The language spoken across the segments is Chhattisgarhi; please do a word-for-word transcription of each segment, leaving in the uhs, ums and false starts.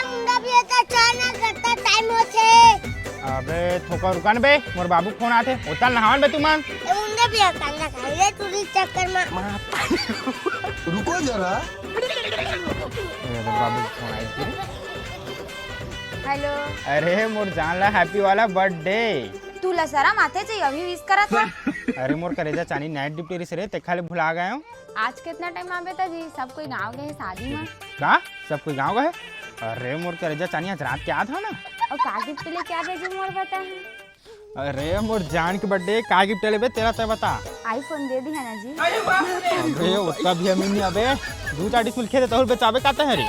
मुंडा भी एक अचानक करता टाइम होथे। अबे थोका रुका न बे, मोर बाबू के फोन आथे, ओतल नहावन बे तुमन। ए मुंडा भी एक अंडा खाई ले तू इस चक्कर में। रुको जरा। ए, अरे बाबू के फोन आई फिर। हेलो। अरे मोर जान ला हैप्पी वाला बर्थडे। तू ला शरम आथे जी, अभी विश करत हो। अरे मोर करेजा चानी नाइट ड्यूटी रिस रे, तेखा ले भुला गए हो। आज कितना टाइम आबे त जी, सब कोई गाँव गए शादी में। का? सब कोई गाँव गए? अरे मोर करेजा चानी, आज रात के आत हो ना। और का गिफ्ट लेके आबे जी मोर बता है? अरे मोर जान के बर्थडे, का गिफ्ट लेबे तेला तय बता। आईफोन दे दी है ना जी। अबे ओतका भी अमीर नहीं अबे, दू चार डिसमिल खेत है, तहुल बेचाबे का तय हरे?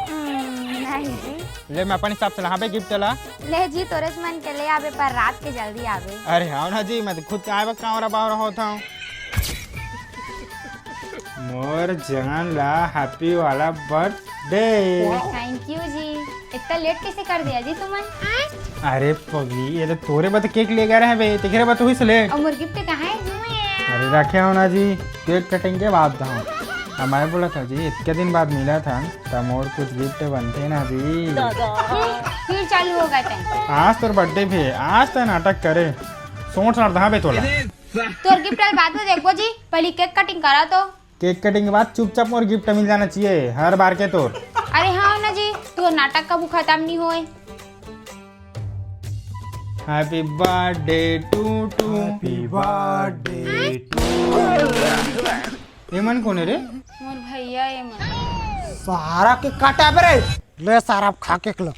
हम्म, नहीं जी। ले मैं अपन हिसाब से लहाबे गिफ्ट ला। ले जी, तोरे से मन के ले आबे, पर रात के जल्दी आबे। अरे हाँ ना जी, मैं तो खुद आए बर कांवरा बावरा होत हूँ। मोर जान ला हैप्पी वाला बर्थडे। थैंक यू जी। इतना लेट कैसे कर दिया जी तुमन? अरे पगली, ये तो तोरे बर केक ले गए रहे बे, तेकरे बर तो हुई से लेट। और मोर गिफ्ट कहाँ है जी? अरे रखे हो ना जी, केक कटिंग के बाद दो। हमारे बोला था जी, इतने दिन बाद मिला था, तब मोर कुछ गिफ्ट बनते ना जी। फिर, फिर चालू हो गए थे। आज तोर बर्थडे भी है, आज तो नाटक करे, सोच रहा था बे तोला। तोर गिफ्ट वाले बाद में देखबो जी, पहले केक कटिंग करा तो। केक कटिंग के बाद चुपचाप मोर गिफ्ट मिल जाना चाहिए हर बार के तोर। अरे हाँ ना जी, तोर नाटक कभू खत्म नहीं होए। Happy birthday to to। Happy birthday to। ये मन कौन है रे? मोर भैया ये मन। सारा के काटा बे रे। ले सारा खा के लो।